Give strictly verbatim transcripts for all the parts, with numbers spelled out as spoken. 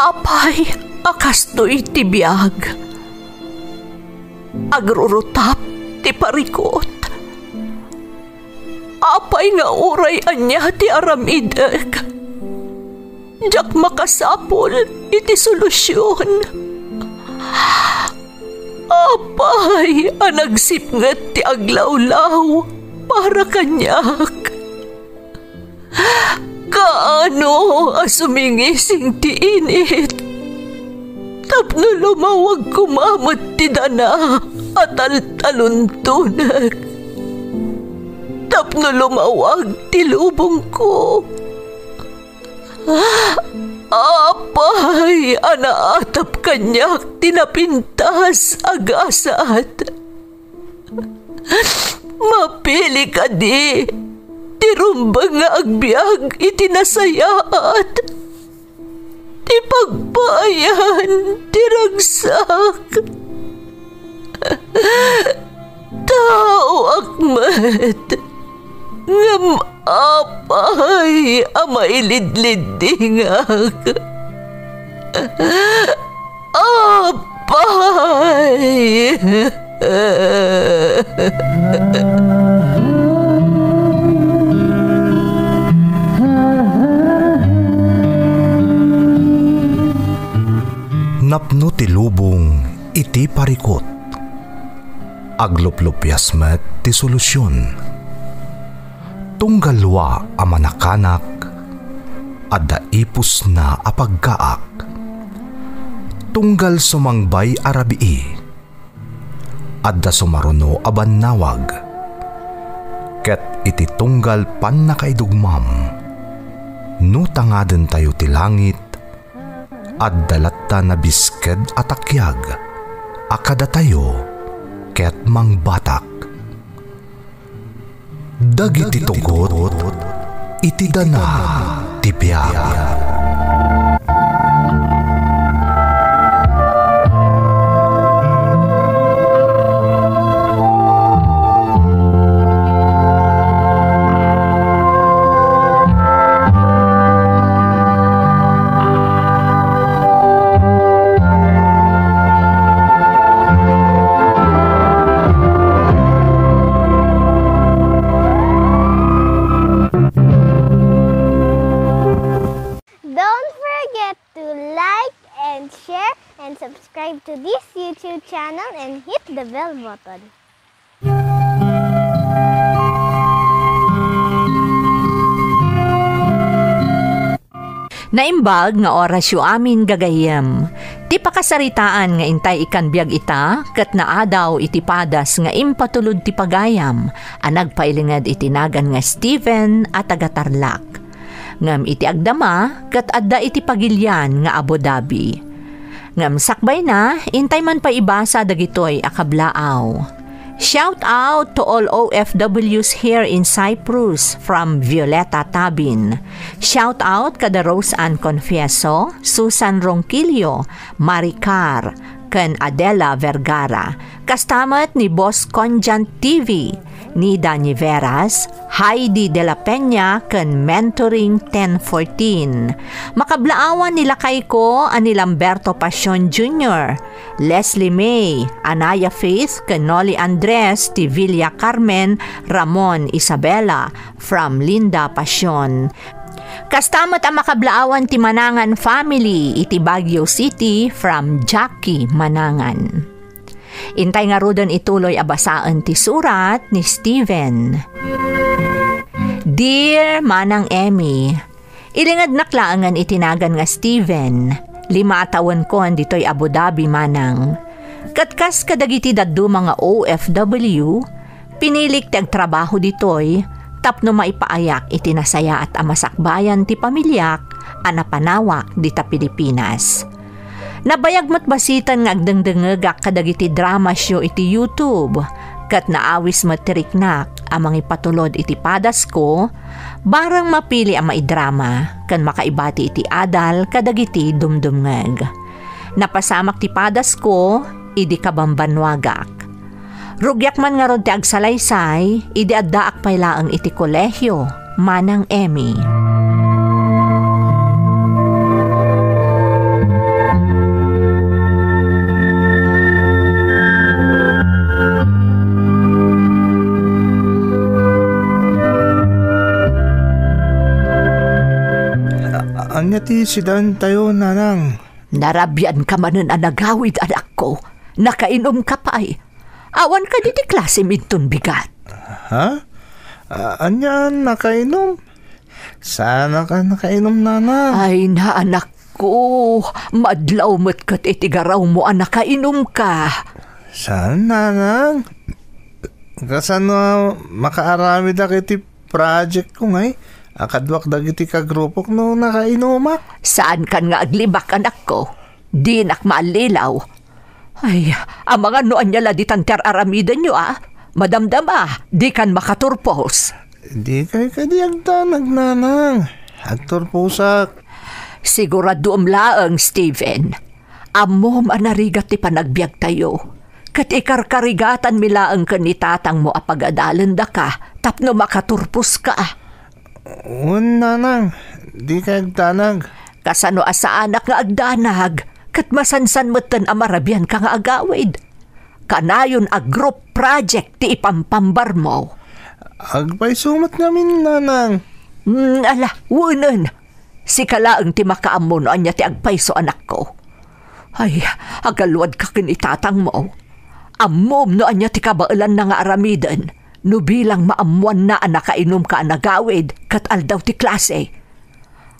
Apay a kastoy ti biag? Agrurutap ti parikut. Apay nga uray ania ti aramidek, diak makasapul iti solusion. Apay a nagsipnget ti aglawlaw para kaniak? Kaano a sumingising ti init tapno lumawag koma met ti dana a taltaluntonek, tapno lumawag ti lubongko? Apay a naatap kaniak ti napintas a gasat? Mapili kadi ti rumbeng nga agbiag iti nasayaat, ti pagpaayan ti ragsak? Taoak met, ngem apay a mailidliddingak? Apay! Napno ti lubong iti parikut. Agluplupias met ti solusion. Tunggal wa a manakanak, adda ipusna a paggaak. Tunggal sumangbay a rabii, adda sumaruno a bannawag. Ket iti tunggal pannakaidugmam, no tangadentayo ti langit, adda latta nabisked a takiag a kadatayo ket mangbatak. Dagiti tugot iti dana ti biag. Don't forget to like and share and subscribe to this YouTube channel and hit the bell button. Naimbag nga orasyo amin, gagayyem. Ti pakasaritaan nga intay ikkan biag ita ket naadaw iti padas nga impatulod ti pagayam a nagpailinged iti nagan nga Steven a taga-Tarlac. Ngem iti agdama, ket adda iti pagilian nga Abu Dhabi. Ngem sakbayna, intay man pay ibasa dagitoy a kablaaw. Shout out to all O F Ws here in Cyprus from Violeta Tabin. Shout out kada Rose Ann Confieso, Susan Ronquillo, Maricar, ken Adela Vergara. Kasta met ni Boss Conjan T V, Nida Niveras, Heidi de la Peña, ken Mentoring ten fourteen. Makablaawan ni lakayko a ni Lamberto Pasion Junior, Leslie May, Anaya Faith, ken Noli Andres, ti Villa Carmen, Ramon, Isabela, from Linda Pasion. Kasta met a makablaawan ti Manangan family iti Baguio City from Jackie Manangan. Intay ngaruden ituloy a basaen ti surat ni Steven. Dear Manang Emmy, ilingednak laengen iti nagan nga Steven. Lima a tawenkon ditoy Abu Dhabi, Manang. Ket kas kadagiti dadduma nga O F W, pinilik ti agtrabaho ditoy tapno maipaayak iti nasayaat a masakbayan ti pamiliak a napanawak dita Pilipinas. Nabayag met basiten nga agdengdengngegak kadagiti dramasyo iti YouTube, ket naawis met ti riknak a mangipatulod iti padasko, bareng mapili a maidrama ken makaibati iti adal kadagiti dumdumngeg. Napasamak ti padasko idi kabambannuagak. Rugiak man ngarud ti agsalaysay idi addaak pay laeng iti kolehio, Manang Emmy. Ania ti sidaentayo, nanang? Narabian ka manen a nagawid, anakko. Nakainom ka pay. Awan kadi ti klasem inton bigat? Ha? A-, ania, nakainom? Saan a nakainom, nanang? Ay na, anakko. Madlaw met ket iti garawmo a nakainom ka. Saan, nanang? Kasano a makaaramidak iti project ko ngay a kaduak dagiti kagrupok no nakainumak? Saan kan nga aglibak, anakko. Dinak maallilaw. Ay, amangan no ania la ditan ti ar-aramidenyo, a? Madamdama, dikan makaturpos. Dikay kadi agdanag, nanang. Agturposak. Siguraduem laeng, Steven. Ammom a narigat ti panagbiagtayo. Ket ikarkarigatanmi laeng ken ni tatangmo a pagadalendaka tapno makaturposka. Wen, nanang, dikay agdanag. Kasano a saanak nga agdanag, ket masansan metten a marabianka nga agawid. Kanayon a group project ti ipampambarmo. Agpayso met ngamin, nanang. Mm, ala, wenen. Sika laeng ti makaammo no ania ti agpayso, anakko. Ay, agaluadka ken ni tatangmo. Ammom no ania ti kabaelanna nga aramiden no bilang maammoanna a nakainomka a nagawid ket aldaw ti klase.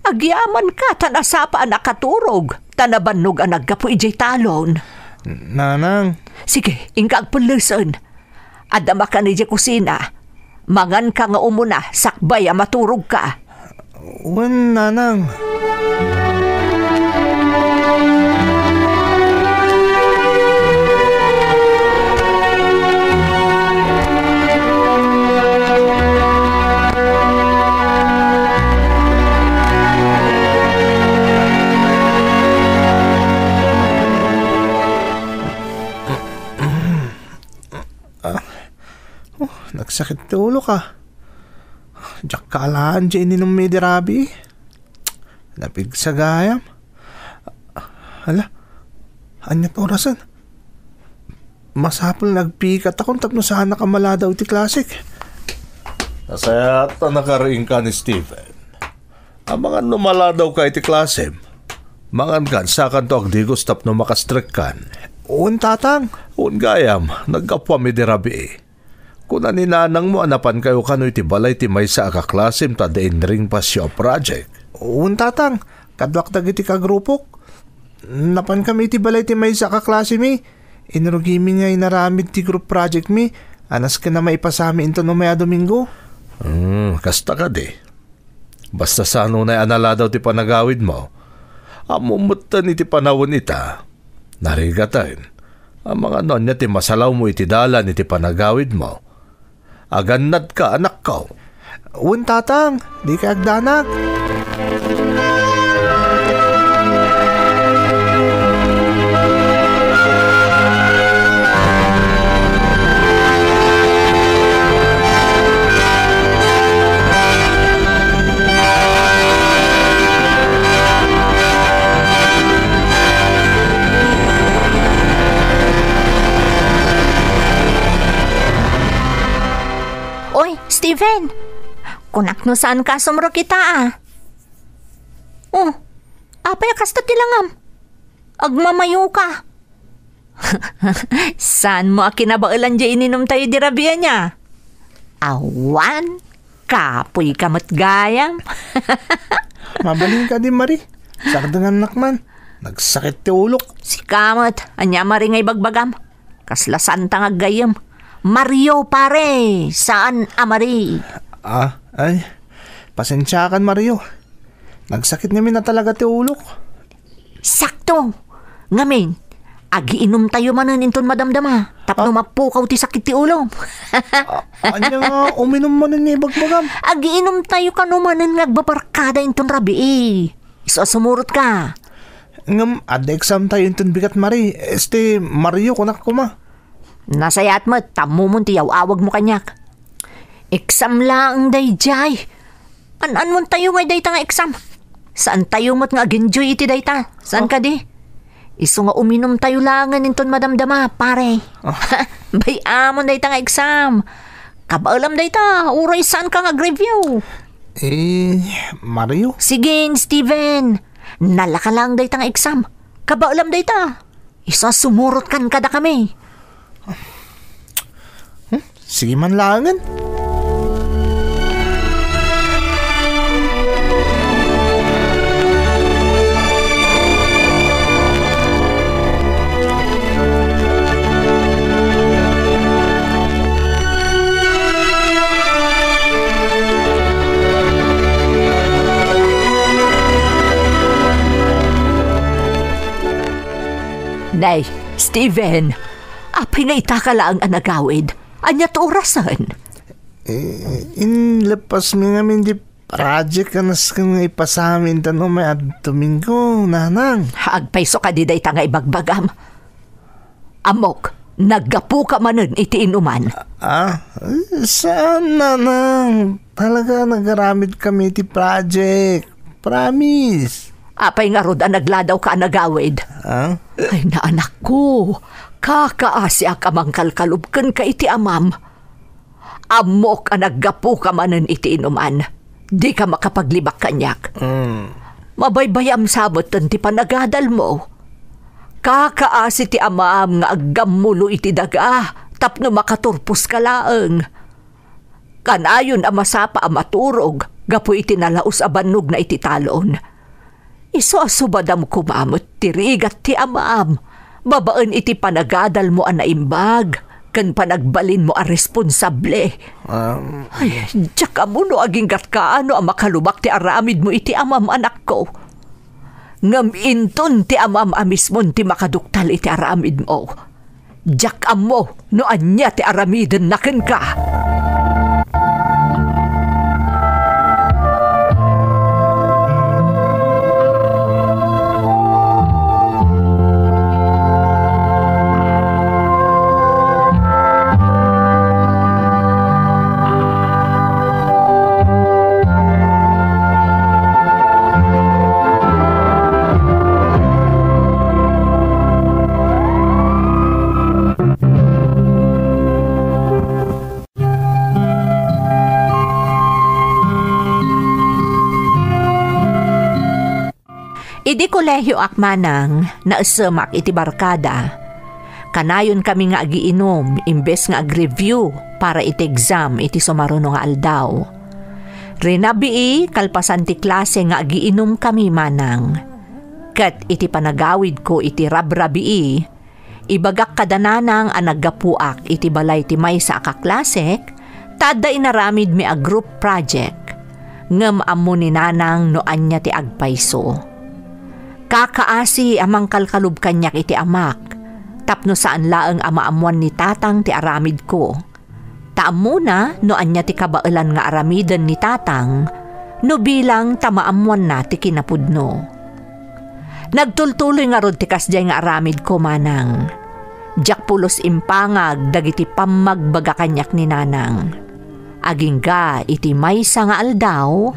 Agyamanka ta nasapa a nakaturog ta nabannog a naggapu idiay talon. Nanang. Sige, inka agpellesen. Adda makan idiay kusina. Manganka nga umuna sakbay a maturogka. Wen, nanang. Ah, oh, nagsakit ti ulok, a. Diak kalaan ti ininummi idi rabii. Napigsa gayam. Hala, ania't orasen? Masapul nga agpikatakon tapno saanak a maladaw iti klasek. Nasayaat a nakariingka ni Steven. Amangan no maladawka iti klasem, mangankan sakanto agdigos tapno makastrekkan. Wen, tatang. Wen, gayam, naggapuam idi rabii. Kuna ni nanangmo a napankayo kano iti balay ti maysa a kaklasem ta adda inringpasyo a project. Wen, tatang, kaduak dagiti kagrupok. Napankami iti balay ti maysa a kaklasemi. Inrugimi nga inaramid ti group projectmi a nasken a maipasami inton umay a Domingo. Hmm, kasta kadi. Basta sanonay a naladaw ti panagawidmo, ammom metten iti panawen ita. Narigaten, amangan no ania ti masalawmo iti dalan iti panagawidmo. Agannadka, anakko. Wen, tatang, dikay agdanag. Oy, Steven! Kunak no saanka a sumrek ita, a. Oh, apay a kasta ti langam? Agmamayoka. Saanmo a kinabaelan diay ininumtayo idi rabii ania? Awan, kapoyka met gayam. Mabalinka idi, Mari. Sardengannak man. Nagsakit ti ulok. Sika met, ania Mari nga ibagbagam? Kasla saanta nga aggayyem. Mario, pare, saan a Mari. Ah, ay, pasensiakan, Mario. Nagsakit ngamin a talaga ti ulok. Sakto! Ngamin, agiinumtayo manen inton madamdama tapno Ah. mapukaw ti sakit ti ulom. A-, ania nga uminum manen nga ibagbagam? Agiinumtayo kano manen nga agbabarkada inton rabii. Isu a sumurotka. Ngem, adda examtayo inton bigat, Mari. Este, Mario, kunak koma. Nasayaat met, ta ammomon ti yaw-awagmo kaniak. Exam laeng daydiay. An-anmontayo ngay dayta nga exam. Saantayo met nga ag-enjoy iti dayta. Saan Ah. kadi? Isu nga uminumtayo laengen inton madamdama, pare. Ah. Bay-amon dayta nga exam. Kabaelam dayta, uray saanka nga ag-review. Eh, Mario? Sige, Steven. Nalaka lang dayta nga exam. Kabaelam dayta. Isu a sumurotkan kadakami. Hmm? Sige man laengen. Nay, Steven, apay nga itaka laeng a nagawid? Ania ti orasen? Eh, inleppasmi ngamin di project a nasken nga ipasam inton umay a Domingo, nanang. Agpayso kadi dayta nga ibagbagam? Ammok, naggapuka manen iti inuman. Ah, saan, nanang. Talaga, nagaramid kami iti project. Promise. Apay ngarud a nagladawka a nagawid? Ah? Ay, naanakko. Kakaasiak a mangkalkalub kenka iti amam. Ammok a naggapuka manen iti inuman. Dika makapaglibak kaniak. Mm. Mabaybayam sa metten ti panagadalmo. Kakaasi ti amam nga aggammulo iti daga tapno makaturposka laeng. Kanayon a masapa a maturog gapu iti nalaus a bannogna iti talon. Isu a subadam koma met ti rigat ti amam babaen iti panagadalmo a naimbag ken panagbalinmo a responsable. Um, Ay, diak ammo no agingga't kaano a makalubak ti aramidmo iti amam, anakko. Ngem inton ti amam a mismon ti makaduktal iti aramidmo, diak ammo no ania ti aramidenna kenka. Idi kolehioak manang, naesemak iti barkada. Kanayonkami nga agiinum imbes nga agreview para iti exam iti sumaruno nga aldaw. Rinabii, kalpasan ti klase nga agiinumkami manang. Ket iti panagawidko iti rabrabii, ibagak kada nanang a naggapuak iti balay ti maysa a kaklasek, ta adda inaramidmi a group project. Ngem ammo ni nanang no ania ti agpayso. Kakaasi a mangkalkalub kaniak iti amak, tapno saan laeng a maammuan ni tatang ti aramidko. Ta ammona no ania ti kabaelan nga aramiden ni tatang no bilang ta maammuanna ti kinapudno. Nagtultuloy ngarud ti kasdiay nga aramidko manang. Diak pulos impangag dagiti pammagbaga kaniak ni nanang. Agingga iti maysa nga aldaw,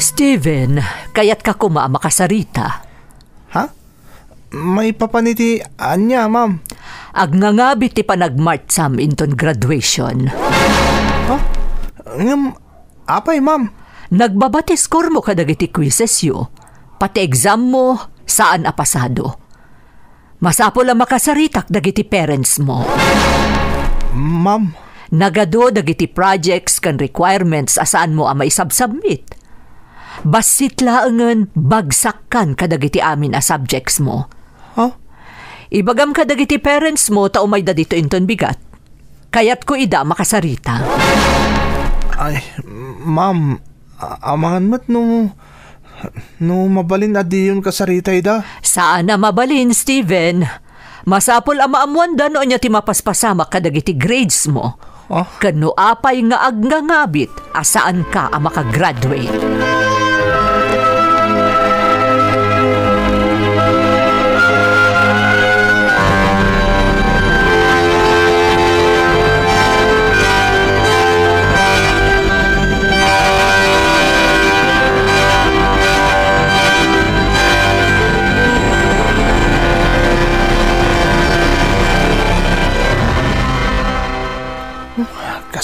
Steven, kayatka koma a makasarita? Ha? Maipapan iti ania, ma'am? Agnangabit ti panagmarcham inton graduation. Ha? Ngem, apay, ma'am? Nagbaba ti score mo kadagiti quizzes yo. Pati exam mo, saan a pasado. Masapul a makasaritak dagiti parents mo. Ma'am. Nagadu dagiti projects ken requirements a saanmo a maisubmit. Bassit laengen bagsakkan kadagiti amin a subjects mo. Ha? Ibagam kadagiti parents mo ta umayda ditoy inton bigat. Kayatko ida makasarita. Ay, ma'am, a-, amangan met no, no mabalin a diyon kasarita ida. Saan a mabalin, Steven. Masapul a maammuanda no ania ti mapaspasamak kadagiti grades mo. Ah? Ken no apay nga agngangabit a saanka a makagraduate.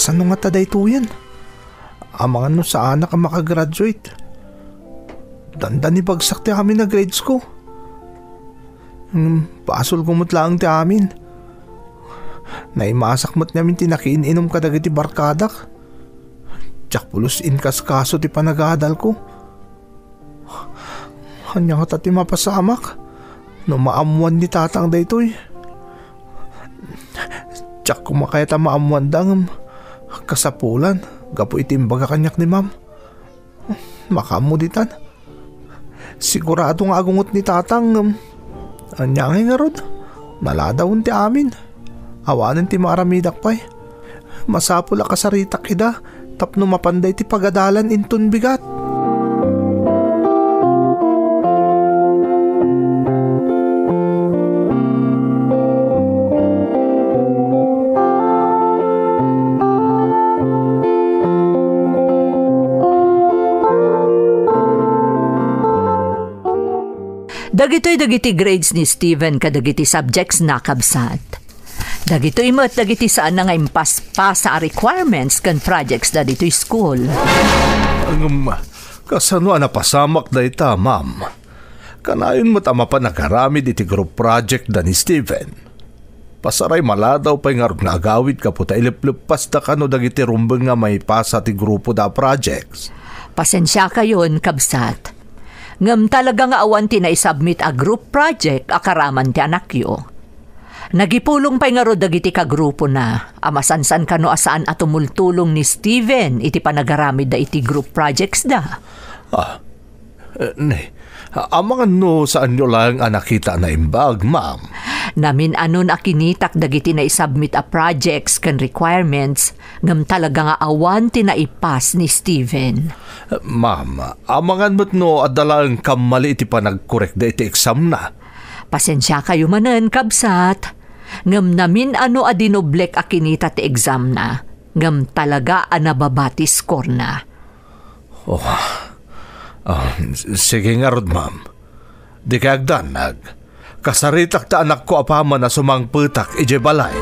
Ano ngata daytoyen? Amangan no saanak a makagraduate. Dandani bagsak ti amin a grades ko. Hmm, pasulko met laeng ti amin. Naimasak met ngamin ti nakiin-inum kadagiti barkadak. Diak pulos inkaskaso ti panagadalko. Ania ngata ti mapasamak no maammoan ni tatang daytoy? Diak koma kayat a maammoanda ngem kasapulan gapu iti imbaga kaniak ni ma'am. Makaammo ditan. Sigurado nga agungot ni tatang ngem ania ngay ngarud? Naladawen ti amin. Awanen ti maaramidak pay. Masapul a kasaritak ida tapno mapanda iti pagadalan inton bigat. Dagitoy dagiti grades ni Steven kadagiti subjects na, kabsat. Dagitoy met dagiti saanna nga impaspasa a requirements ken projects da ditoy school. Ngem, kasano a napasamak dayta, ma'am? Kanayon met a mapan agaramid iti group project da ni Steven. Pasaray maladaw pay ngarud nga agawid gapu ta ilepleppasda kano dagiti rumbeng nga maipasa ti grupo da a projects. Pasensiakayon, kabsat. Ngem talaga nga awan ti naisubmit a group project a karaman ti anakyo. Nagipulong pay ngarud dagiti kagrupona a masansan kano a saan a tumultulong ni Steven iti panagaramidda iti group projects da. Ah, eh, ne, amangan no saanyo laeng a nakita a naimbag, ma'am? Namin-anon a kinitak dagiti naisubmit a projects ken requirements, ngem talaga nga awan ti naipas ni Steven. Ma'am, amangan met no adda laeng kammali iti panagkorekda iti examna. Pasensiakayo manen, kabsat. Ngem namin-ano a dinoblek a kinita ti examna, ngem talaga a nababa ti scorena. Oh. Ah, s-, sige ngarud, ma'am. Dikay agdanag. Kasaritak ta anakko apaman a sumangpetak idiay balay.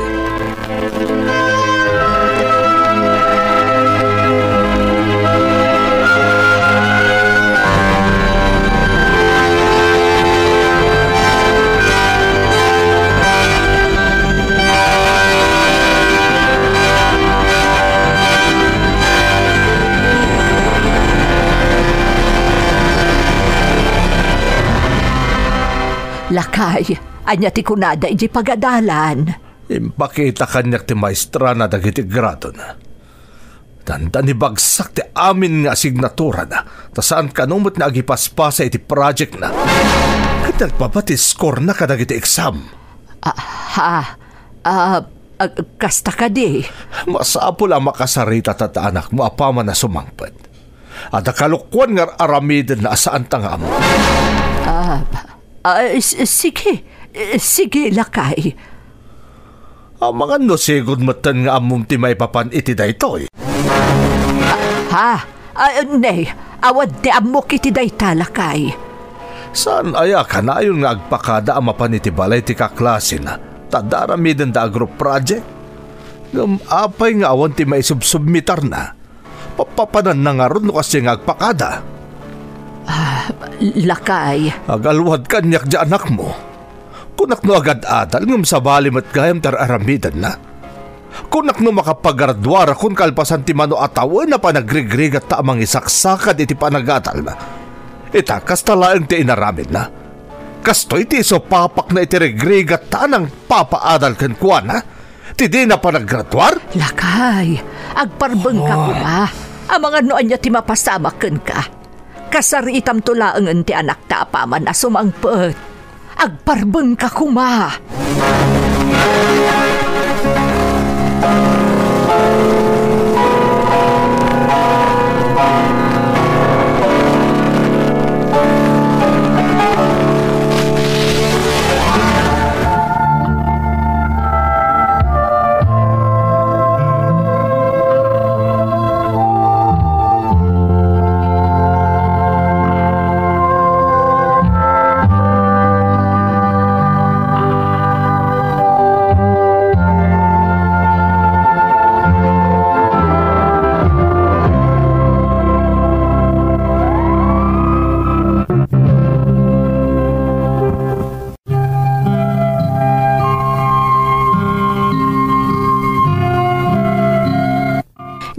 Lakay, ania ti kunada idiay pagadalan? Impakita kaniak ti maestrana dagiti gradona. Dandani bagsak ti amin nga asignaturana, ta saan kano met nga agipaspasa iti projectna. Ket nagbaba ti scorena kadagiti exam. Ah, ha? Ah, ah, kasta kadi? Masapul a makasarita ta anakmo apaman a sumangpet. Adda kalokuan nga aramidenna a saanta nga ammo. Ah, ah, s-, sige. Eh, sige, lakay. Amangan no sigud metten nga ammom ti maipapan iti daytoy. Ah, ha? Ah, ne, awan ti ammok iti dayta, lakay. Saan aya kanayon nga agpakada a mapan iti balay ti kaklasena, ta adda aramidenda a group project? Ngem apay nga awan ti maisubsubmitarna? Papapananna ngarud no kasdiay nga agpakada. Ah, lakay. Agalwad kaniak diay anakmo. Kunak no agad-adal ngem sabali met gayam ti ar-aramidenna. Kunak no makapagraduarakon kalpasan ti mano a tawen a panagrigrigatta a mangisaksakad iti panagadalna. Ita, kasta laeng ti inaramidna. Kastoy ti isu papakna iti rigrigatta a nangpapaadal kenkuana. Ti dina panagraduar? Lakay, agparbengka koma. Amangan no ania ti mapasamak kenka. Kasaritamto laengen ti anakta apaman a sumangpet. Agparbengka koma.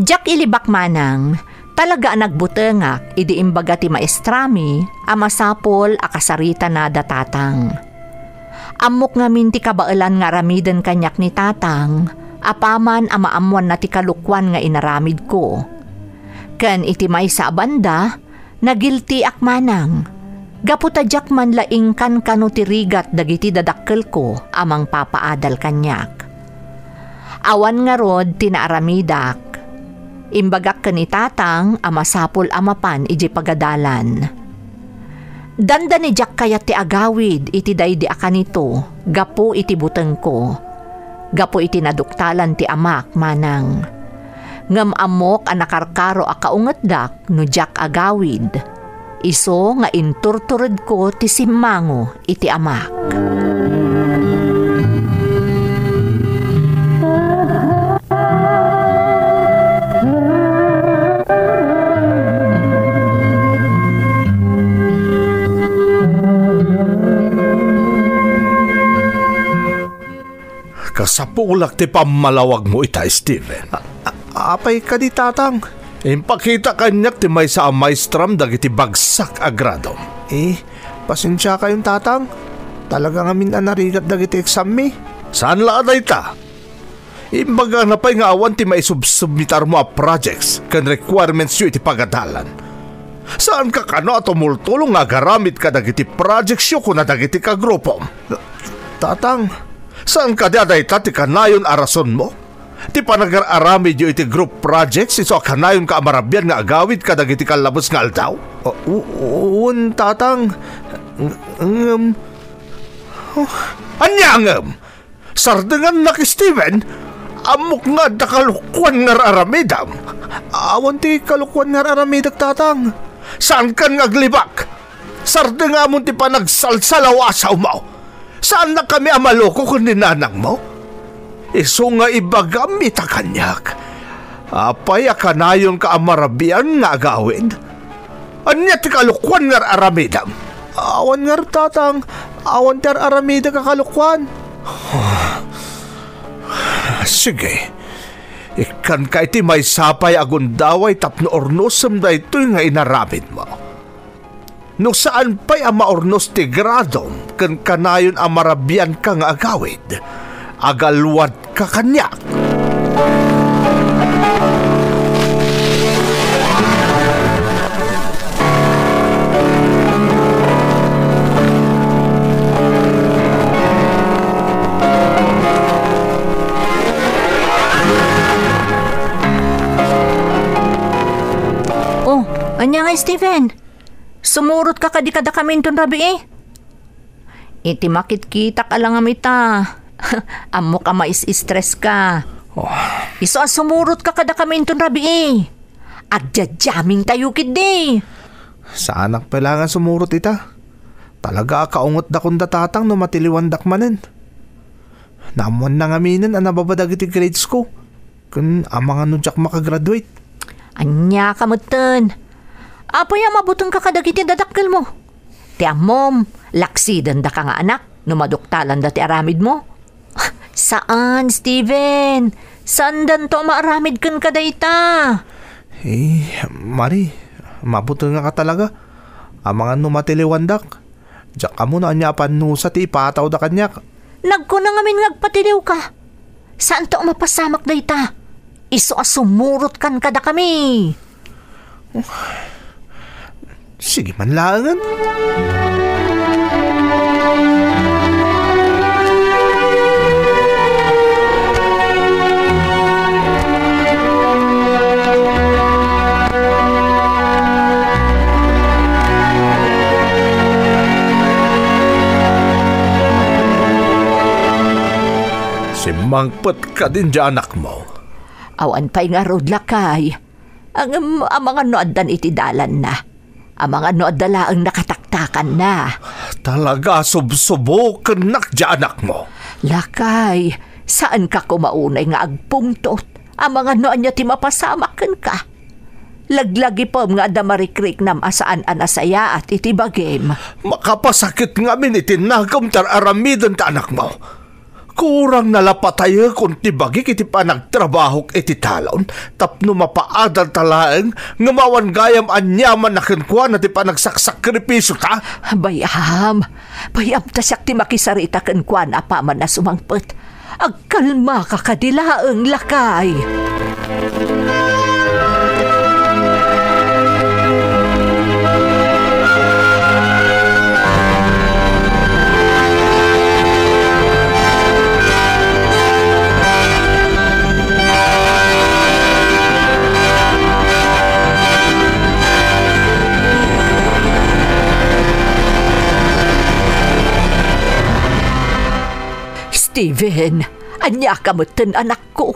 Diak ilibak manang, talaga a nagbutengak idi imbaga ti maestrami a masapul a kasaritana da tatang. Ammok ngamin ti kabaelan nga aramiden kaniak ni tatang, apaman a maammoanna ti kalokuan nga inaramidko. Ken iti maysa a banda, nagiltiak manang, gapu ta diak man la inkankano ti rigat dagiti dadakkelko a mangpapaadal kaniak. Awan ngarud ti naaramidak. Imbagak ken ni tatang a masapul a mapan idiay pagadalan. Dandani diak kayat ti agawid iti daydi a kanito gapu iti butengko, gapu iti naduktalan ti amak manang. Ngem ammok a nakarkaro a kaungetdak no diak agawid. Isu nga inturturedko ti simmango iti amak. Kasapulak ti pammalawagmo ita, Steven. A-, a-, apay kadi, Tatang? Impakita kaniak ti maysa a maestram dagiti bagsak a gradom. Eh, pasensiakayon, Tatang. Talaga ngamin a narigat dagiti exammi. Saan la a dayta? Imbagana pay nga awan ti maisubsubmitarmo a projects ken requirementsyo iti pagadalan. Saanka kano a tumultulo nga agaramid kadagiti projectsyo kuna dagiti kagrupom? Tatang, saan kadi a dayta ti kanayon a rasonmo? Ti panagar-aramidyo iti group projects isu a kanayonka a marabian nga agawid kadagiti kallabes nga aldaw? O, u-, wen, Tatang. Ng-, ngem, oh, ania ngem? Sardengannak, Steven? Ammok nga adda kalokuan nga ar-aramidem. Awan ti kalokuan nga ar-aramidek, Tatang. Saankan nga aglibak? Sardengamon ti panagsalsalawasawmo. Saannakami a maloko ken ni nanangmo. Isu nga ibagam ita kaniak. Apay a kanayonka a marabian nga agawid? Ania ti kalokuan nga ar-aramidem? Awan ngarud, Tatang. Awan ti ar-aramidek a kalokuan. Sige. Ikkanka iti maysa pay a gundaway tapno urnosem daytoy nga inaramidmo. No saan pay a maurnos ti gradom ken kanayon a marabianka nga agawid, agalwadka kaniak. Oh, ania nga, Steven? Sumurotka kadi kadakami inton rabii? Iti makitkitak a langam ita. Ammok a mais-stress ka. Oh. Isu a sumurotka kadakami inton rabii. Agdiadiaming tayo ketdi. Saanak pay la nga sumurot ita. Talaga a kaungetdakon da Tatang no matiliwandak manen. Naammoanna ngaminen a nababa dagiti grades ko. Ken amangan no diak makagraduate. Ania ka metten? Apay a mabutengka kadagiti dadakkelmo? Ti ammom, laksidendaka nga anak no maduktalanda ti aramidmo? Saan, Steven. Saandanto a maaramid kenka dayta. Eh, Mari, mabutengaka talaga. Amangan no matiliwandak. Diak ammo no ania a pannusa ti ipatawda kaniak. Nagkuna ngamin nga agpatiliwka. Saanto a mapasamak dayta. Isu a sumurotkan kadakami. Sige man laengen. Simmangpet kadin diay anakmo? Awan pay ngarud, lakay. Ngem amangan no addan iti dalanna. Amangan no adda laeng nakataktakanna. Talaga a subsubokennak diay anakmo. Lakay, saanka koma unay nga agpungtot. Amangan no ania ti mapasamak kenka. Laglagipem nga adda marikriknam a saan a nasayaat iti bagim. Makapasakit ngamin iti nagem ti ar-aramiden ti anakmo. Kurang na la patayekon ti bagik iti panagtrabahok iti talon tapno mapaadalta laeng ngem awan gayam aniaman a kenkuana ti panagsaksakripisio ta. Bay-am, bay-am ta siak ti makisarita kenkuana apaman a sumangpet. Agkalmaka kadi laeng, lakay. Steven, ania ka metten, anakko?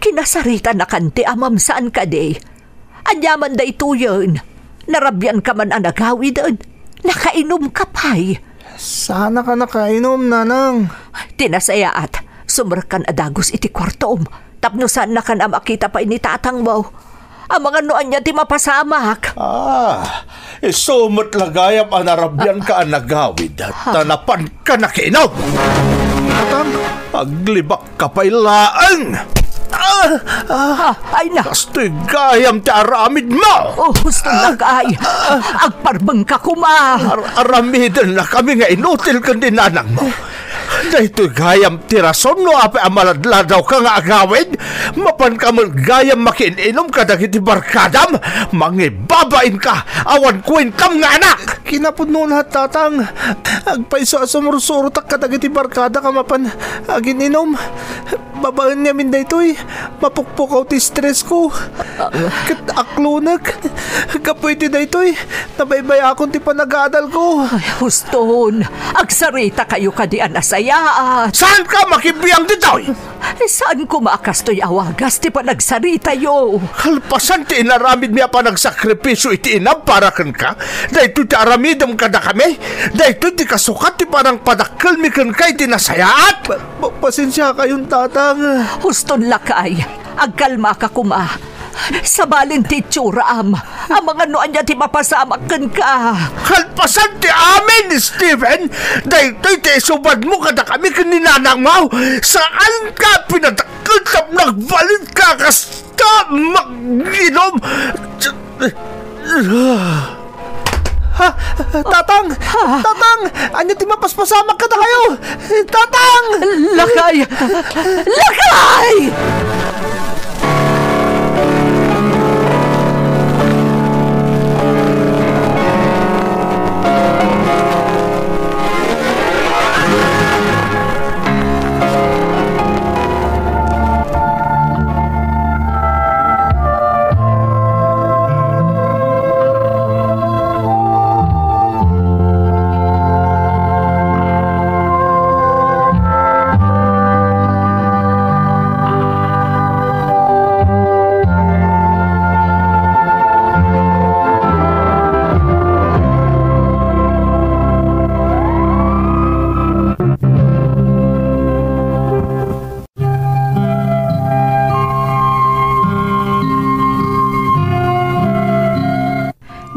Kinasaritanakan ti amam, saan kadi? Ania man daytoyen? Narabianka man a nagawiden? Nakainumka pay? Saannak a nakainum, nanang. Ti nasayaat, sumrekkan a dagus iti kuartom, tapno saannakan a makita pay ni tatangmo. Amangan no ania ti mapasamak. Ah, isu met la gayam a narabianka a nagawid, ta napanka nakiinum. Tatang? Aglibak ka pay laeng. Ah, ah, Ah, ay na. Kastoy gayam ti aramidmo. Oh, husto, lakay. Agparbengka koma. Ar-, aramidennakami nga inutil ken ni nanangmo. Daytoy gayam ti rason no apay a maladladawka nga agawid. Mapanka met gayam makiin-inum kadagiti barkadam. Mangibabainka. Awan kuentam nga anak. Kinapudnona, tatang. Agpayso a sumursurotak kadagiti barkada ka mapan agin-inum. Babaen ngamin daytoy, mapukpukaw ti stressko. Ket aklonek. Gapu iti daytoy, nabaybayakon ti panagadalko. Ay, huston, agsarita kayo kadi a nasayaat. Saanka makibiang ditoy? Saan koma a kastoy a wagas ti panagsaritayo? Kalpasan ti inaramidmi a panagsakripisio iti inam para kenka, daytoy ti aramidem kadakami, daytoy ti kasukat ti panangpadakkelmi kenka iti nasayaat. Pa-, pasensiakayon, tatang. Huston, lakay, agkalmaka koma. Sabalen ti itsuram. Amangan no ania ti mapasamak kenka. Kalpasan ti amin, Steven, daytoy ti isubadmo kadakami ken ni nanangmo. Saanka pinadakkel tapno agbalinka kasta manginum. Ha? Tatang! Tatang! Ania ti mapaspasamak kadakayo? Tatang! Lakay! Lakay!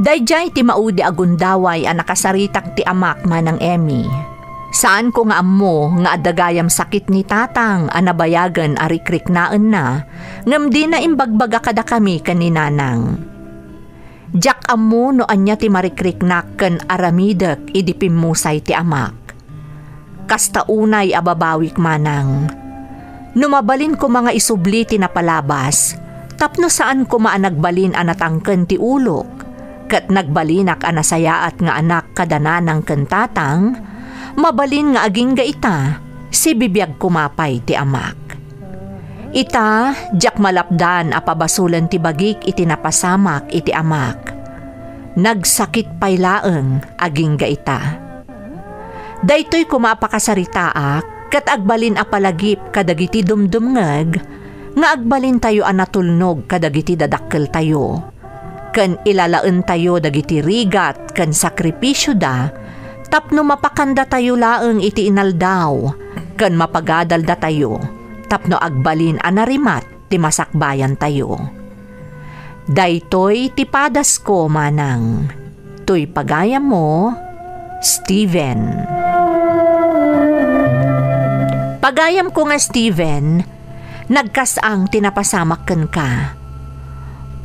Daydiay ti maudi a gundaway a nakasaritak ti amak, Manang Emmy. Saanko nga ammo nga adda gayam sakit ni Tatang a nabayagen a rikriknaenna, ngem dina imbagbaga kadakami ken ni Nanang. Diak ammo no ania ti marikriknak ken aramidek idi pimmusay ti amak. Kasta unay a babawik, Manang. No mabalin koma nga isubli ti napalabas, tapno saan koma a nagbalin a natangken ti ulok, ket nagbalinak a nasayaat nga anak kada Nanang ken Tatang, mabalin nga agingga ita, sibibiag koma pay ti amak. Ita, diak malapdan a pabasolen ti bagik iti napasamak iti amak. Nagsakit pay laeng agingga ita. Daytoy koma a pakasaritaak ket agbalin a palagip kadagiti dumdumngeg nga agbalintayo a natulnog kadagiti dadakkeltayo. Ken ilalaentayo dagiti rigat ken sakripisioda tapno mapakandatayo laeng iti inaldaw ken mapagadaldatayo tapno agbalin a narimat ti masakbayantayo. Daytoy ti padasko, Manang. Toy pagayammo, Steven. Pagayamko nga Steven, nagkas-ang ti napasamak kenka.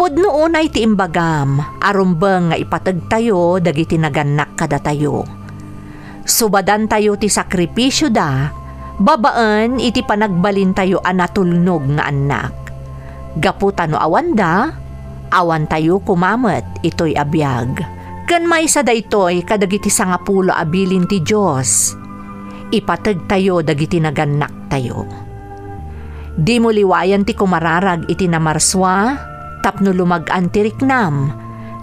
Pudno unay ti imbagam a rumbeng nga ipategtayo dagiti nagannak kadatayo. Subadantayo ti sakripisioda babaen iti panagbalintayo a natulnog nga annak. Gapu ta no awanda, awantayo koma met itoy a biag. Ken maysa daytoy kadagiti sangapulo a bilin ti Dios. Ipategtayo dagiti nagannaktayo. Dimo liwayan ti kumararag iti namarsua tapno lumag-an ti riknam,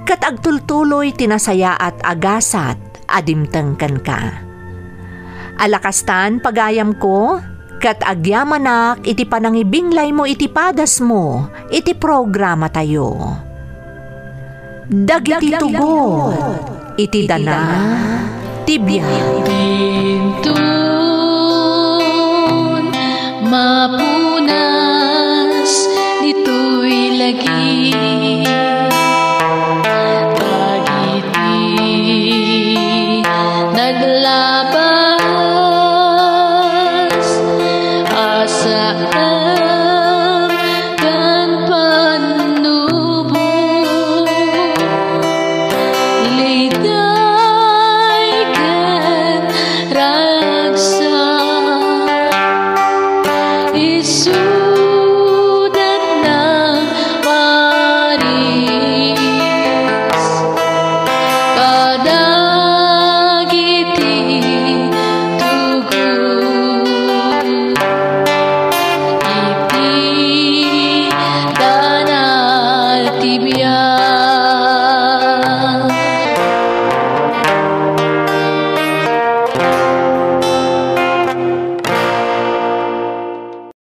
ket agtultuloy ti nasayaat a gasat a dimteng kenka. Ala kastan, pagayamko, ket agyamanak iti panangibinglaymo iti padasmo iti programatayo. Dagiti tugot iti dana ti biag. Inton mapunas ditoy lagi.